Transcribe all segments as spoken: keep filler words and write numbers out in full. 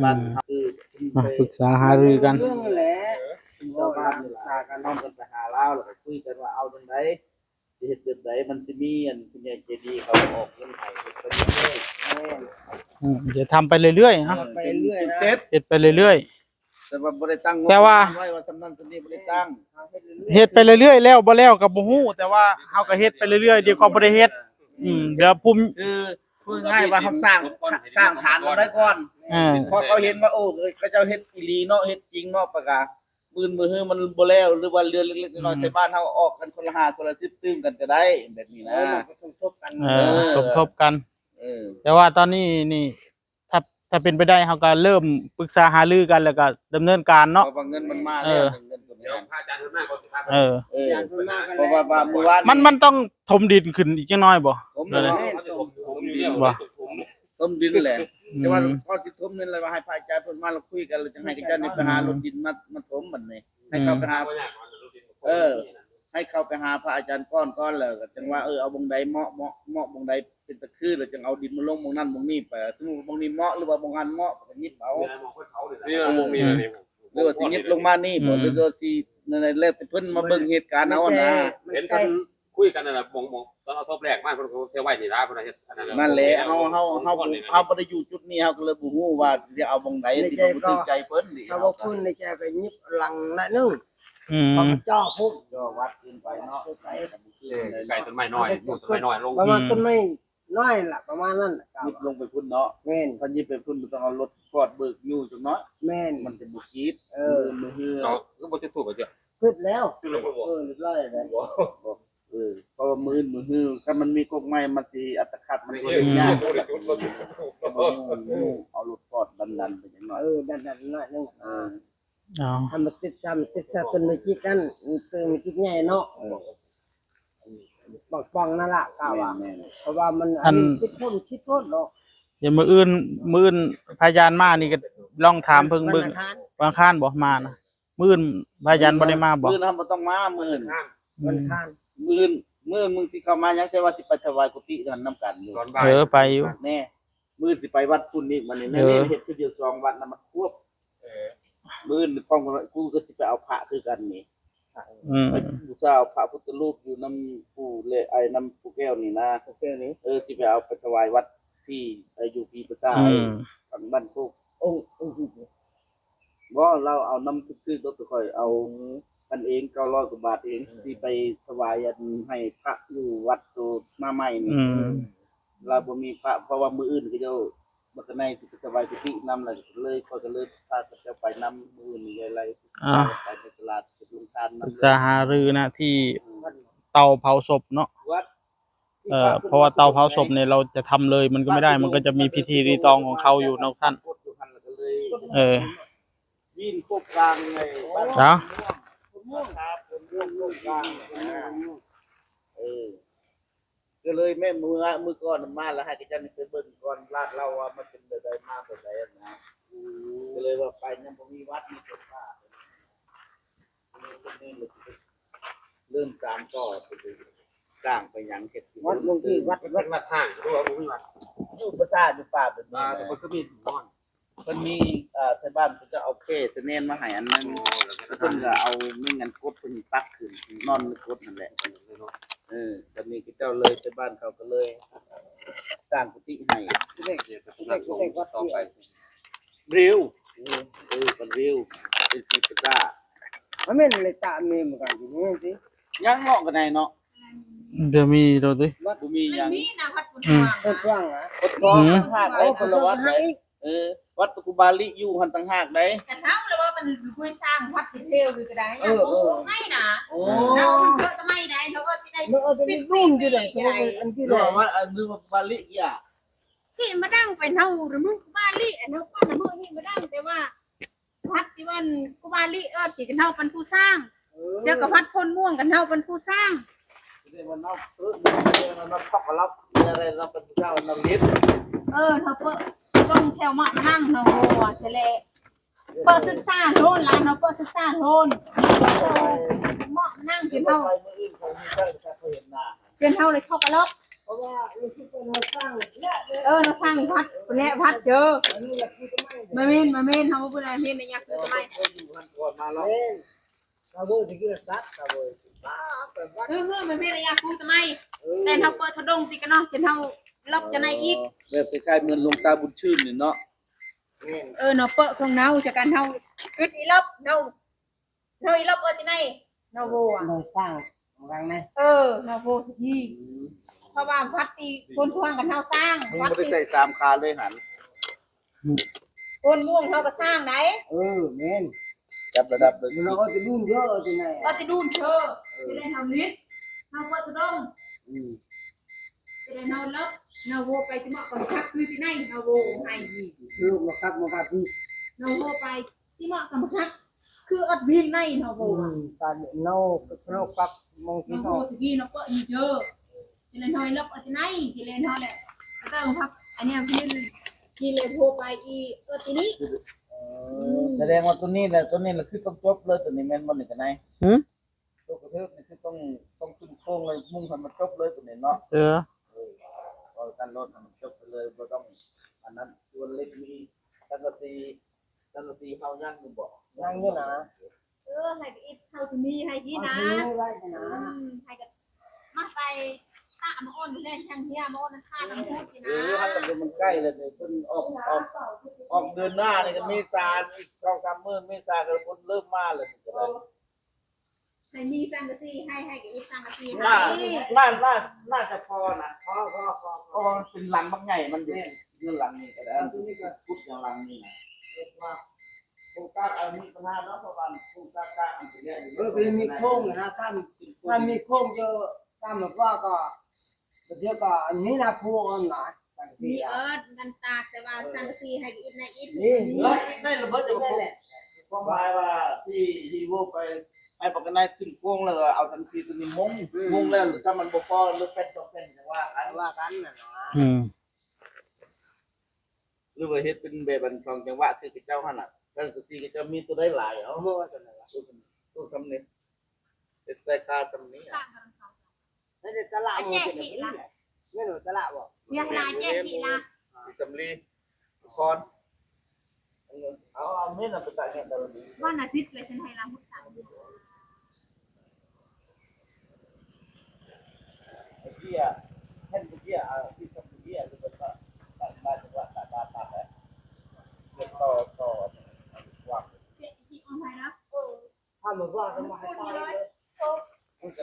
บ้านเฮาคือ มาปรึกษาหารือกัน เรื่องนั่นแหละ ชาวบ้านนี่ล่ะ พากันน้อมกันไปหาลาว แล้วก็คุยกันว่าเอาจั่งใด สิเฮ็ดแบบใด มันสิมีอันผู้ใหญ่ใจดีเขาออกเงินให้เฮ็ดไปเรื่อยๆ แม่น อืม เดี๋ยวทำไปเรื่อยๆ เนาะ ไปเรื่อยนะ เฮ็ดไปเรื่อยๆ แต่ว่าบ่ได้ตั้งงบ แต่ว่า ไว้ว่าส่ำนั้นส่ำนี้ บ่ได้ตั้ง เฮ็ดไปเรื่อยๆ แล้วบ่แล้วก็บ่ฮู้ แต่ว่าเฮาก็เฮ็ดไปเรื่อยๆ เดี๋ยวก็บ่ได้เฮ็ด อืม เดี๋ยวภูมิ คือพูดง่ายว่าเขาสร้าง สร้างฐานมาได้ก่อน เออ พอเขาเห็นว่า โอ้ เขาเจ้าเฮ็ดอีหลีเนาะ เฮ็ดจริงเนาะ ปะกา มื้ออื่นมื้อฮือมันบ่แล้ว หรือว่าเรือนเล็กๆน้อยๆ อืม ไทบ้านเฮาออกกันคนละห้า คนละสิบ ตื่มกันก็ได้ แบบนี้นะ เออ มันก็สมทบกัน เออ เออ สมทบกัน เออ แต่ว่าตอนนี้นี่ ถ้า ถ้าเป็นไปได้ เฮาก็เริ่มปรึกษาหารือกัน แล้วก็ดำเนินการเนาะ เพราะว่าเงินมันมาแล้ว เออ เงินตัวนี้ เดี๋ยวพระอาจารย์เพิ่นมาก่อนสิครับ เออ เออ อาจารย์เพิ่นมากันแล้ว เพราะว่า ว่ามื้อวาน มัน มันต้องถมดินขึ้นอีกจักหน่อยบ่ ถม เดี๋ยวนะ แล้ว เขาจะถม ถมอยู่แล้ว บ่ ถม ถมดินแหละ อืม แต่ว่าก่อนสิถมนี่แหละ ว่าให้พระอาจารย์เพิ่นมาแล้วคุยกัน แล้วจั่งให้อาจารย์นี่ไปหารถดินมา มาถมบัดนี้ ให้เขาไปหา อืม เออ ให้เขาไปหาพระอาจารย์ก่อน ก่อนแล้วก็จั่งว่า เออ เอาบ่งใดเหมาะ เหมาะ เหมาะบ่งใดเป็นตะคือ แล้วจั่งเอาดินมาลงบ่งนั้นบ่งนี้ไป สมมุติว่าบ่งนี้เหมาะ หรือว่าบ่งนั้นเหมาะ ก็หยิบเอา นี่นะ มองคนเขาเลยนะ นี่มันบ่มีอะไรนี่ หรือว่าสิหยิบลงมานี่บ่ อืม หรือว่าสินั่นแหละ แล้วแต่เพิ่นมาเบิ่งเหตุการณ์เอานะ มันไกล เห็นเพิ่นคุยกันนั่นน่ะ มอง มองตอนเอาทบแรกมา เพิ่นก็เที่ยวไว้นี่ล่ะ เพิ่นเฮ็ดอันนั้นน่ะ นั่นแหละ เฮา เฮา เฮา เฮาบ่ได้อยู่จุดนี้ เฮาก็เลยบ่ฮู้ว่าสิเอาบ่งใด ในใจก็ สิบ่ถือใจเพิ่นนี่ ถ้าว่าคุณในใจก็หยิบหลังละหนึ่ง อืม เพราะมันจ่อพุ้น จ่อวัดขึ้นไปเนาะ เออ ใกล้ต้นไม้น้อย ปลูกต้นไม้น้อยลง ประมาณ อืม ต้นไม้น้อยล่ะ ประมาณนั้นล่ะ หยิบลงไปพุ้นเนาะ แม่น ถ้าหยิบไปพุ้นมันต้องเอารถฟอร์ดเบิกอยู่จักหน่อย แม่น มันจะบ่กรีด เออ มือ มือเฮือ เอา ก็บ่จะถูกอ่ะเจ้า ขึ้นแล้ว ขึ้นแล้วบ่ เออ เรียบร้อยแล้ว บ่ เออ เพราะว่ามื้ออื่นมื้อฮือ ถ้ามันมีกกไม้ มันสิอัตคัด มันก็เฮ็ดยาก อืม เอารถฟอร์ดดันๆไปจักหน่อย เออ ดันๆหน่อยหนึ่ง เออ เอา ให้มันติดกัน ติดกับต้นไม้จิกนั่น ต้นไม้จิกใหญ่เนาะ เออ ป่องๆนั่นล่ะ กะว่า แม่นๆ เพราะว่ามัน อัน อันนี้ติดพ่น ติดพ่นเนาะ เดี๋ยวมื้ออื่น มื้ออื่นพระอาจารย์มานี่ก็ลองถามเพิ่นเบิ่ง วันอังคาร วันอังคารบ่มานะ มื้ออื่นพระอาจารย์บ่ได้มาบ่ มื้ออื่นเฮาบ่ต้องมา มื้ออื่น วันอังคาร มื้ออื่น มื้ออื่นมึงสิเข้ามาหยัง แต่ว่าสิไปถวายกุฏินั่นนำกันอยู่ ตอนบ่าย เออ ไปอยู่ แน่ มื้อสิไปวัดพุ้นอีก บัดนี้ เออ แม่นี่เฮ็ดคือเดียวสองวัดนะ มันควบ เออ มื้ออื่นพร้อมกัน กูก็สิไปเอาพระคือกันนี่ อืม ไปบูชาเอาพระพุทธรูปอยู่นำปู่และไอ้นำปู่แก้วนี่นะ ปู่แก้วนี่ เออ สิไปเอาไปถวายวัดที่ เอ่อ อยู่ปีประสาท อืม ทางบ้านโคก องค์ องค์ บ่ เราเอานำคือๆ ตัวค่อยเอา อืม กันเอง เก้าร้อยกว่าบาทเอง อืม ที่ไปถวายอันให้พระอยู่วัดโตมาใหม่นี่ อืม เราบ่มีพระ เพราะว่ามื้ออื่นเขาเจ้าบักกะไนสิไปถวายกุฏินำ แล้วเลย ข้อยก็เลยพาเขาเจ้าไปนำ มื้ออื่นนี่ยายไล่ อ่า ไปในตลาดไปลงทานนำ ปรึกษาหารือนะ ที่เตาเผาศพเนาะ วัด เอ่อ เพราะว่าเตาเผาศพเนี่ยเราจะทำเลยมันก็ไม่ได้ มันก็จะมีพิธีรีตองของเขาอยู่เนาะท่าน เออ วิ่งโคกกลางไง บ้าน เนาะ ม่วง ม่วง ม่วง ม่วง ม่วง ม่วง เออ ก็เลยแม่มื้อ มื้อก่อนมาแล้วให้กระจันไปเบิ่งก่อน ลาดเล่าว่ามันเป็นแบบใดมาแบบใดนะ อืม ก็เลยว่าไปยังบ่มีวัด มีคนพา เริ่มตามต่อไปดู สร้างไปหยังเฮ็ดอยู่ วัดหลวงพี่ วัด วัด วัดห้าง หรือว่าบ่มีวัด อยู่ประสาทอยู่ป่าแบบนี้ อ่า นะ แต่มันก็มีหมู่บ้าน เพิ่นมี เอ่อ ไทบ้านเพิ่นก็เอาแคร่สะแนนมาให้อันหนึ่ง อ๋อ แล้วก็ แล้วเพิ่นก็เอาแม่งอันกบเพิ่นตักขึ้น นอนในกบนั่นแหละ เออ ตอนนี้ก็เจ้าเลย ไทบ้านเขาก็เลย สร้างกุฏิให้ ที่แรก ที่แรก ที่แรกวัด ต่อไป เร็ว เออ เออ กันเร็ว เป็นสีประดา มันแม่นเลยตาเมมกันอยู่นี่สิ ยังเนาะกันไหนเนาะ เดี๋ยวมีโดดดิ วัดบ่มียัง มีนะวัดกุ อืม ฎวาง วัดกว้างอ่ะ วัดกว้าง อืม ต่างหาก โอ้ ได้คนละวัด ผมให้ เออ วัดตะกุบาลิอยู่หันต่างหากได้ กันเฮาแล้วว่ามันคุยสร้างวัดเทวอยู่ก็ได้ เออ เออ ไม่นะ โอ้ เราเพิ่งเจอทำไมได้ เราก็ที่ได้ มันเอาแต่ สิบ รุ่นที่ไหน สี่ สมมุติอันที่ไหน หรือว่าวัด หรือว่าบาลิอ่ะ ที่มาดังไปเฮาหรือมึงบาลิอันเฮาก็นะมึงที่มาดัง แต่ว่าวัดที่วันกุบาลิเอิ้นที่กันเฮาเป็นผู้สร้าง เออ เจอกับวัดโพนม่วงกันเฮาเป็นผู้สร้าง เรียกว่าเนาะ เออ เรียกว่าเนาะ ช็อกโกแลต เรียกอะไร เนาะ เป็นผู้เจ้า เนาะ ลิศ เออ เฮาเปิดลงแถวมานั่งเนาะ ว่าจะแล เปิดศึกษาโลนล่ะเนาะ เปิดศึกษาโลน เหมาะนั่งเห็นเฮา ไปมื้ออื่นเขามีเจ้าจะเขาเห็นหน้า เห็นเฮาเลยช็อกโกแลต เออ เราสร้างวัด และวัดเจอ มาเมน มาเมน เฮาบ่ได้เมนในยักษ์คือทำไม เออ เออ มาเมนในยักษ์คือทำไม แต่เฮาเปิดทะดงติกันเนาะ จนเฮาล็อกจะในอีก แบบคล้ายๆเหมือนหลวงตาบุญชื่นนี่เนาะ เออ เนาะ เปิดของเฮา จากการเฮา กึดอีลบ เฮา เฮาอีลบ เออ ที่ไหน เนาะโวอะ เราสร้างรังนะ เออ เนาะโว สิ อืม เพราะว่าวัดที่คนทวงกันเฮาสร้าง มึง วัด บ่ได้ ที่ ใส่สามขาเลยหัน คนม่วงเฮาก็สร้างได้ เออ แม่น จับระดับเลย เราก็จะดุนเยอะที่ไหน ก็จะดุนเธอ เออ จะได้เฮานิด เฮาก็จะดง อืม จะได้เฮาลบ เนาะโว ไปที่เหมาะกับคักคือที่ไหน เนาะโว ให้ ลูกมาคักมาคักที่ เนาะโว ไป ที่เหมาะกับคัก คืออดวินในเนาะโว อืม ตอนเนาะ โรคปักมองที่ เนาะโว เนาะ สิดีเนาะ เปิดอยู่เยอะ จะเลยน้อยลบเอาที่ไหน จะเลยน้อยแหละ ก็ต้องพัก อันเนี้ยพี่ พี่เลยโทรไปอี เออ ทีนี้ เออ แสดงว่าตัวนี้แหละ ตัวนี้แหละคือต้องจบเลย ตัวนี้แม่นบ่นี่กันไหน หืม ตัวกระเทิบนี่คือต้อง ต้องขึ้นโค้งเลย มุ่งให้มันจบเลยตัวนี้เนาะ เออ เออ เอาการลดให้มันจบไปเลย บ่ต้อง อันนั้น ตัวเล็กมีสังกะสี สังกะสีเฮายังอยู่บ่ ยังอยู่นะ เออ ให้ก็อิดเท่าที่มีให้กินนะ เอาที่มีไว้นะ อืม ให้ก็มาใส่ตะมาอ้อนแล่นทางเฮียมาอ้อนข้าน้ำพุดกินนะ เออ ถ้าเกิดมันใกล้แล้วเนี่ย เพิ่นออก ออก ออกเดือนหน้านี่ก็เมษาอีกสองสามมื้อ เมษาก็เพิ่นเริ่มมาแล้วนี่ก็ได้ ให้มีสังกะสีให้ ให้ก็อิดสังกะสีให้ น่า น่า น่า น่าจะพอนะ พอ พอ พอ พอ มันเป็นหลังบักใหญ่ มันอยู่ เนี่ย เรื่องหลังนี่ก็ได้ เอาตัวนี้ก่อน พุดอย่างหลังนี่นะ เรียกว่า โครงการเอามีปัญหาเนาะ เพราะว่าโครงการกลางมันจะเรียกอยู่ เออ คือมีโค้งนะ ถ้ามี ถ้ามีโค้งเยอะ ถ้ามันว่าก็ เดี๋ยวก็อันนี้นะ พวกอันไหน สังกะสี มี อ่ะ เอิร์ธกันตาก แต่ว่า เออ สังกะสีให้อิดนะอิด นี่ เฮ้ย ได้ระเบิดจะมาพบ ความหมายว่าที่ ที่โวไป ไปปากกะไนขึ้นโค้งแล้วก็เอาสังกะสีตัวนี้มุง อืม มุงแล้วถ้ามันบ่พอหรือแผ่นสองแผ่นจะว่ากัน ว่ากันน่ะเนาะ อืม หรือว่าเฮ็ดเป็นแบบอันสองจังหวะคือเจ้าหั่นน่ะ สังกะสีเจ้ามีตัวใดหลาย เอา เมื่อว่าซั่นน่ะ ตู้ ตู้ทำนี่ เฮ็ดใส่คาทำนี่อะ ไม่ได้ตลาด อันเนี้ยหิละ ไม่รู้ตลาดบ่ เวียงนาแจ้งหิละ ที่สำลี นคร เอา เอาเม็ดน่ะไปตัดเนี่ยตลาด วันอาทิตย์เลยฉันให้ลาพุทธา ไอ้เหี้ย เห็นไอ้เหี้ย อ่า ที่ทำไอ้เหี้ย หรือว่าตัดบ้านจังหวัดตัดบ้านตัดเลย เก็บต่อ ต่อ วาง เจ็ดสิบเอาไปนะ เออ ถ้ามันว่ากันมาให้ต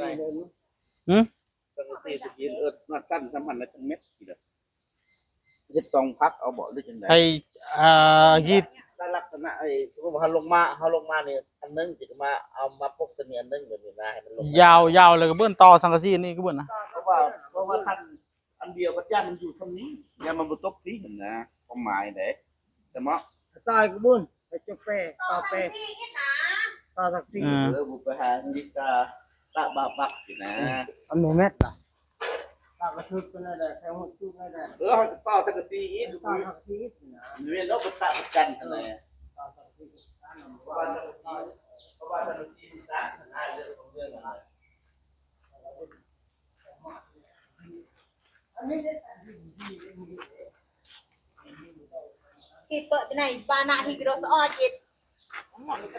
ายเลย หืม สังกะสีตะกี้เอิ้นมาสั้นสำคัญนะจังเม็ดทีเดียว เฮ็ดสองพักเอาบ่หรือจังใด ไอ้ อ่า ยี่ แต่ลักษณะไอ้ สมมุติว่าเฮาลงมา เฮาลงมานี่อันหนึงสิมาเอามาปกตัวนี้อันหนึงแบบนี้นะ ให้มันลงไป ยาว ยาวเลยก็เบิ่นต่อสังกะสีนี่ก็เบิ่นนะ เพราะว่า เพราะว่าสั้นอันเดียวก็ย่านมันอยู่ส่ำนี้ ย่านมันบ่ตกพี้หั่นนะ ความหมายเด้ แต่เนาะ ต่อยก็บุญ ไปจกแปะ ต่อแปะ ต่อสังกะสี อ่า เออ บ่ไปหานิกาตะบาปักสินะ อืม อันบ่แม่นล่ะ ตะกระชุดก็นั่นแหละ แค่หัวชุดนั่นแหละ เออ ให้ต่อสังกะสีอีก ต่อสังกะสีอีกนะ เรียนแล้วก็ตะประกันหั่นแหละ ต่อสังกะสี เพราะว่าสังกะสี เพราะว่าสังกะสีมันต่างกันนะ เรื่องของเรื่องนั่นแหละ อันนี้ได้ตัดดินดีเลย ที่เปิดที่ไหนบ้านนาที่กิโลสะออดเย็ด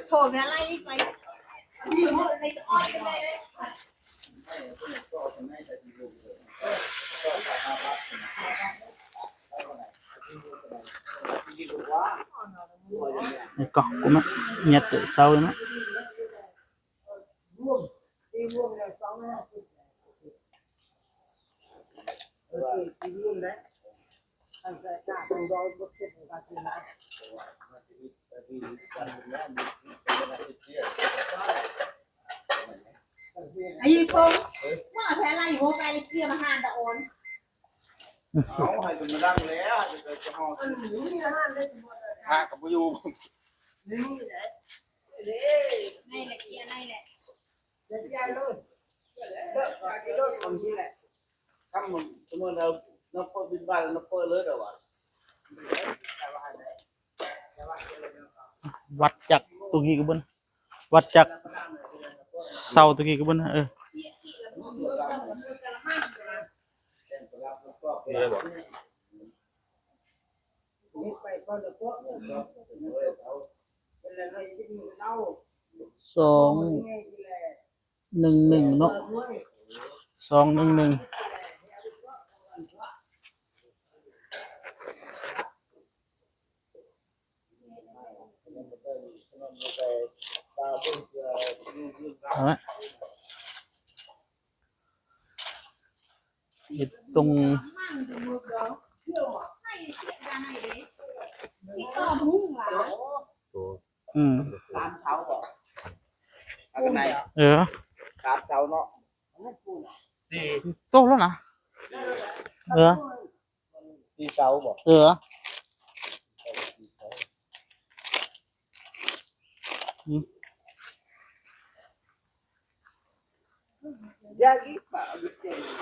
โทรไปอะไรไป นี่ก็กูมาเงียบเตะเศร้าเลยนะ ไอ้พงษ์ ว่าแพ้อะไรหัวไปเกี่ยมาหาดะโอน เอาให้มันดังแล้ว จะไปจะห้อง อันนี้มีอาหารได้ทั้งหมดเลย พระกับผู้อยู่ นี่แหละ นี่แหละเกียร์นี่แหละ เดี๋ยวเกียร์เลย เลิกเลิกของที่แหละ ทำมันสมมุติเรา นับเปิดบินบาทแล้วนับเปิดเลยเดี๋ยววะ วัดจากตุกี้กะเบิน วัดจากเสาตุกี้กะเบิน เออ เกียร์อีกแล้วก็เกียร์กระมังนะ สองหนึ่งหนึ่งเนาะ สองหนึ่งหนึ่ง เอาละ เฮ็ดตรง อืม สามเสาบ่ เอากันไหน เออ สามเสาเนาะ สี่ โตแล้วนะ เออ สี่เสาบ่ เออ อืม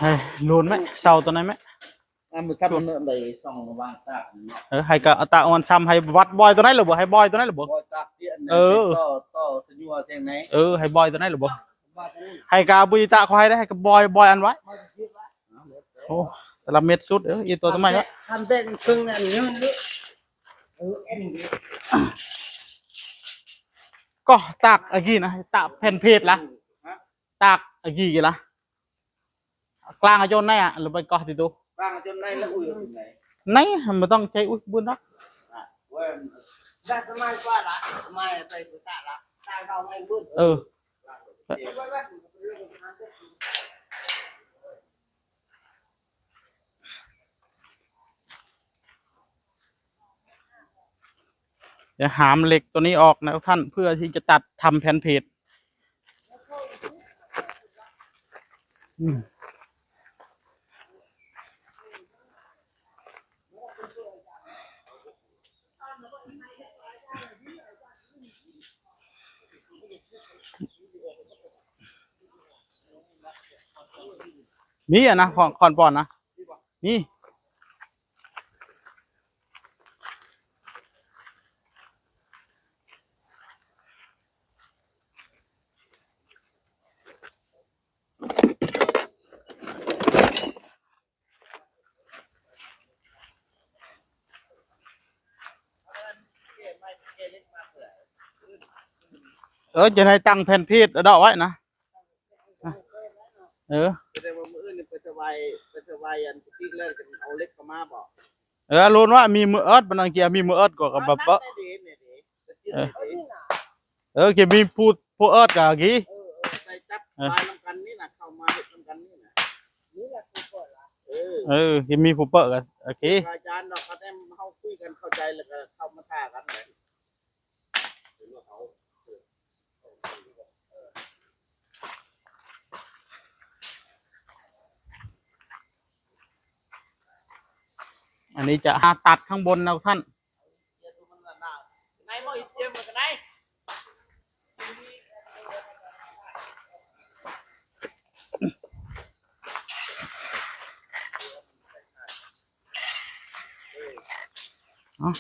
เฮ้ย โลนไหม เสาตัวไหนไหม อ่ะ มือซ้ำมันเนอะ ไปส่องวางตากเนาะ เออ ให้ก็เอาตากอ่อนซ้ำ ให้วัดบอยตัวไหนหรือบ่ ให้บอยตัวไหนหรือบ่ บอยตากเตี้ยนนะ เออ ต่อ ต่อสะยัวเสียงไหน เออ ให้บอยตัวไหนหรือบ่ ว่าตัวนี้ ให้กาบุยตากเขาให้ได้ ให้กาบอย บอยอันไว้ มาเสียบละ โอ้ แต่ละเม็ดสุด เออ อีตัวทำไมวะ ทำเป็นครึ่งอันนี้มันลึก เออ อันนี้ ก็ตากอากี้นะ ตากแผ่นเพจละ ฮะ ตากอากี้กี่ละ กลางอาจนไหนอ่ะ หรือไปก่อติดตัว กลางอาจนไหนแล้ว อุ้ย ถึงไหน ไหน มันต้องใช้อุ้ยบุญรัก อ่ะ เว้ย ได้สมัยกว่าละ สมัยไปบุตรละ ตายเขาไงบุญ เออ เดี๋ยวหามเหล็กตัวนี้ออกนะท่าน เพื่อที่จะตัดทำแผ่นเพจ อืม นี่อะนะ ของคอนปอนนะ นี่ เออ จะให้ตั้งแผ่นเพจเอาดอกไว้นะ เออ แสดงว่ามื้ออื่นนี่ไปถวาย ไปถวายอันที่แล้วจะเอาเหล็กเข้ามาบ่ เออ ลุนว่ามีมือเอิร์ธ มันอังเกียมีมือเอิร์ธก็กับแบบเปาะ เออ เออ จะมีผู้ ผู้เอิร์ธกับกี้ เออ เออ ไปจับ เออ ไปนำกันนี่นะ เข้ามาเฮ็ดนำกันนี่นะ นี่แหละผู้เปิดละ เออ เออ จะมีผู้เปิดกัน โอเค อาจารย์ดอกเขาได้เฮาคุยกันเข้าใจแล้วก็เข้ามาท่ากันเลย อันนี้จะหาตัดข้างบนนะท่าน อ๋อ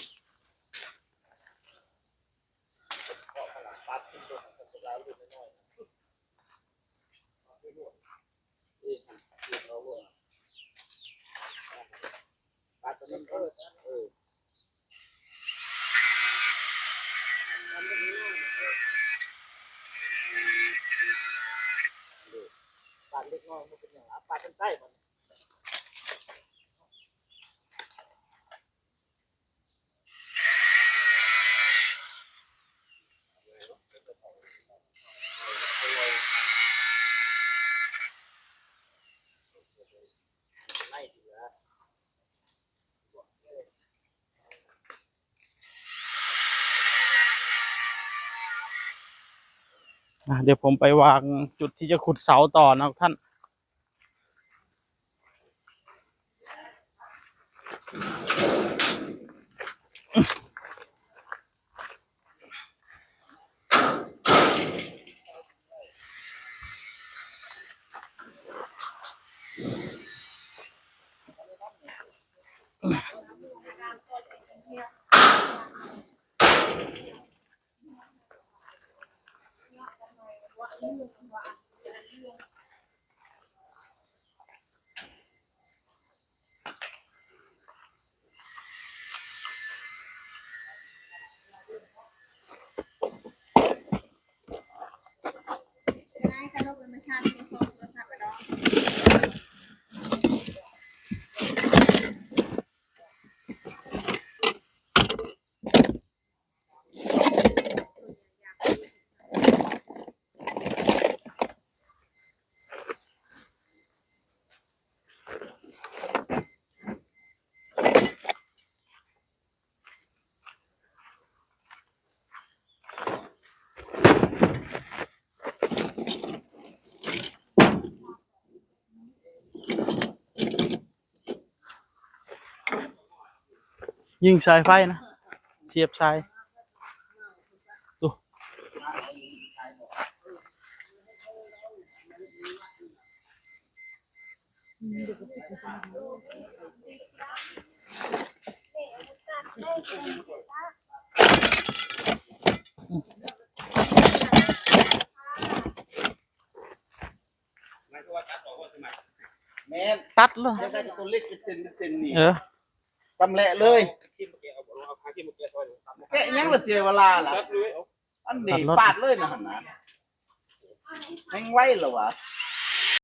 ปาดเล็กน้อยมันเป็นอย่าง อ่ะ ปาดเป็นใต้มัน อ่ะ เดี๋ยวผมไปวางจุดที่จะขุดเสาต่อนะท่าน เ ยิงสายไฟนะ เสียบสาย ดู แม่น ตัดเลย จะได้ตัวเล็กเป็นเส้นเป็นเส้นนี่ เออ ตำแหละเลยแกะยังละเสียเวลาล่ะ อันนี้ปาดเลยนะหั่นนะแม่งไวเหรอวะ